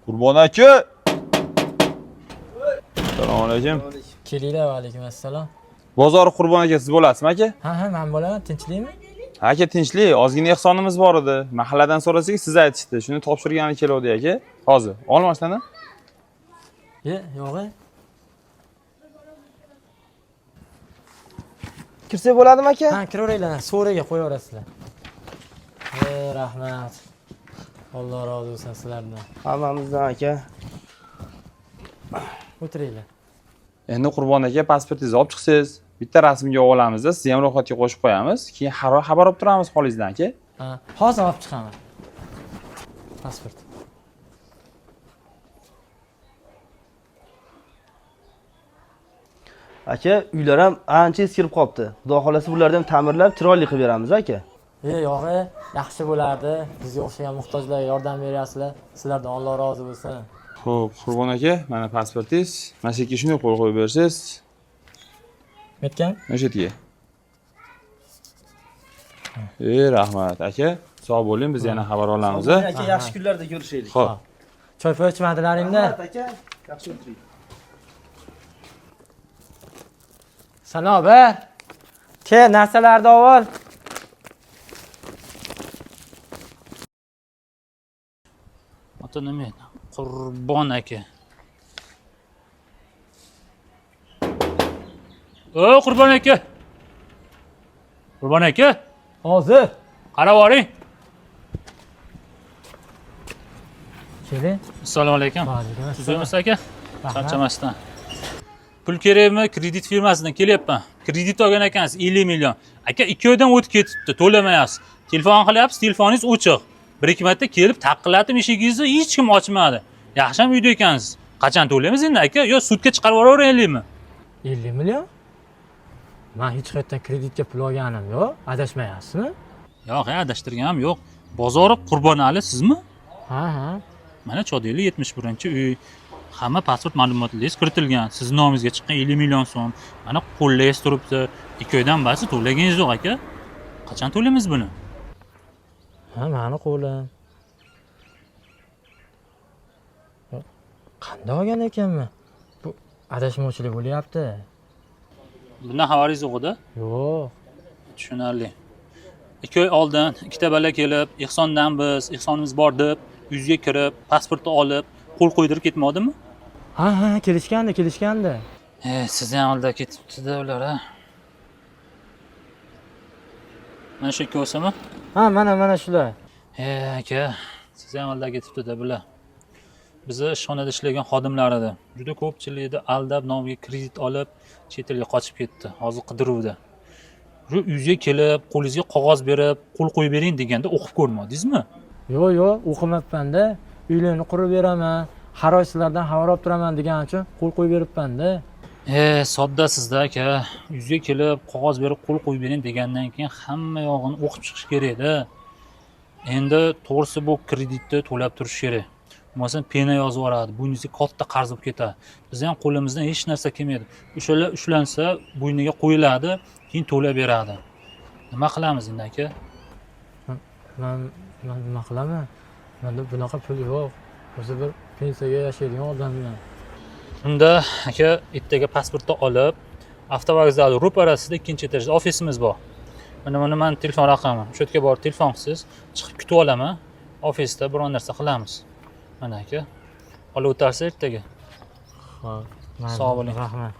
Qurbon aka. Assalomu alaykum. Kelinglar, va alaykum assalom. Bozor Qurbon aka siz bo'lasizmi aka? Ha, ha, men bo'laman, tinchlikmi? Aka tinchlik, ozgina ehsonimiz bor edi. Mahalladan so'rasak siz aytishdi. Shuni topshirgani keluvdi aka. Hozir olmasdan. Ye, yo'q. E. Kirsak bo'ladimi aka? Ha, kiraveringlar, so'riga qo'yaverasizlar. E, rahmat. Alloh rozi bo'lsin sizlardan. Hammamizdan aka. O'tiringlar. Endi Qurbon aka pasportingizni olib chiqsangiz, bitta rasmga olamiz, sizni ham ro'yxatga qo'shib qo'yamiz. Keyin har oy xabar olib turamiz holingizdan aka. Ha, hozir olib chiqaman. Pasport. Aka, uylar ham ancha eskirib qolibdi. Xudo xolasa bularni ham ta'mirlab chiroyli qilib beramiz aka. E, yo'q, e, yaxshi bo'lardi. Bizga o'xshagan muhtojlarga yordam beryapsizlar. Sizlardan Alloh rozi bo'lsin. Xo'p, Qurbon aka, mana pasportingiz. Mana shu yerga shunday qo'l qo'yib bersangiz, Metkan? mana shu yerga. E, rahmat aka. Sog' bo'ling, biz yana xabar olamiz. a. Aka, yaxshi kunlarda ko'rishaylik. Xo'p. Choy poy ichmadilaringda? Rahmat aka. Yaxshi o'tiring. Sanobar. Kel, narsalarni ol. Ota nima edi? Qurbon aka. O, Qurbon aka. Qurbon aka, Hozir. qarab oling. Keling. Assalomu alaykum. Va alaykum assalom. Tuzukmisiz aka? Rahmat. Charchamasdan. Pul kerakmi? Kredit firmasidan kelyapman. Kredit olgan ekansiz 50 million. Aka, 2 oydan o'tib ketibdi, to'lamayapsiz. Telefon qilyapsiz, telefoningiz o'chiq. Bir ikki marta kelib taqillatib eshigingizni hech kim ochmadi. Yaxshi ham uyda ekansiz. Qachon to'laymiz endi aka? Yo sudga chiqarib yuboraveraylikmi? 50 million? Man hech qayerdan kreditga pul olganim yo'q. Adashmayapsizmi? Yo'q, adashtirganim yo'q. Bozorov Qurbonali sizmi? Ha, ha. Mana Chodeli 71-uy. Hamma pasport ma'lumotlaringiz kiritilgan. Sizni nomingizga chiqqan 50 million so'm. Mana qo'llangiz turibdi. 2 oydan basi to'laganingiz yo'q aka. Qachon to'laymiz buni? Ha, mani qo'lim. Qanday olgan ekanman? Bu adashmovchilik bo'lyapti. Bundan xabaringiz yo'q edi? Yo'q. Tushunarli. 2 oy oldin ikkita bala kelib, Ehsondan biz, Ehsonimiz bor deb uyga kirib, pasportni olib, qo'l qo'ydirib ketmadimi? Ha, ha, kelishgandi, kelishgandi. E, sizni ham aldab ketibdi-da ular, a. Mana shu ikkovsimi? Ha, mana mana shular. E, aka, sizni ham aldab ketibdi-da bular. Bizni ishxonada ishlagan xodimlar edi. Juda ko'pchilikni aldab nomiga kredit olib, chet elga qochib ketdi. Hozir qidiruvda. Shu uyga kelib, qo'lingizga qog'oz berib, qo'l qo'yib bering deganda o'qib ko'rmadingizmi? Yo'q, yo'q, o'qimabman-da. Uylarni qurib beraman, har oy sizlardan xabar olib turaman degan uchun qo'l qo'yib beribman-da. E, soddasizda aka. Uyga kelib, qog'oz berib, qo'l qo'yib bering degandan keyin hamma yog'ini o'qib chiqish kerak-da. Endi to'g'risi bu kreditni to'lab turish kerak. Bo'lmasa pena yozib yuboradi, bo'yningizga katta qarz bo'lib ketadi. Bizni ham qo'limizdan hech narsa kelmaydi. O'shalar ushlansa, bo'yniga qo'yiladi, keyin to'lab beradi. Nima qilamiz endi aka? Man nima qilaman? Menda bunaqa pul yo'q. O'zi bir pensiyaga yashaydigan odamman. Unda aka ertaga pasportni olib, avtovokzal ro'parasida ikkinchi etajda ofisimiz bor. Mana buni mani telefon raqamim. O'sha yerga borib telefon qilsangiz, chiqib kutib olaman. Ofisda biron narsa qilamiz. Mana aka. Olib o'tarsiz ertaga. Xo'p, mayli. Sog' bo'ling. Rahmat.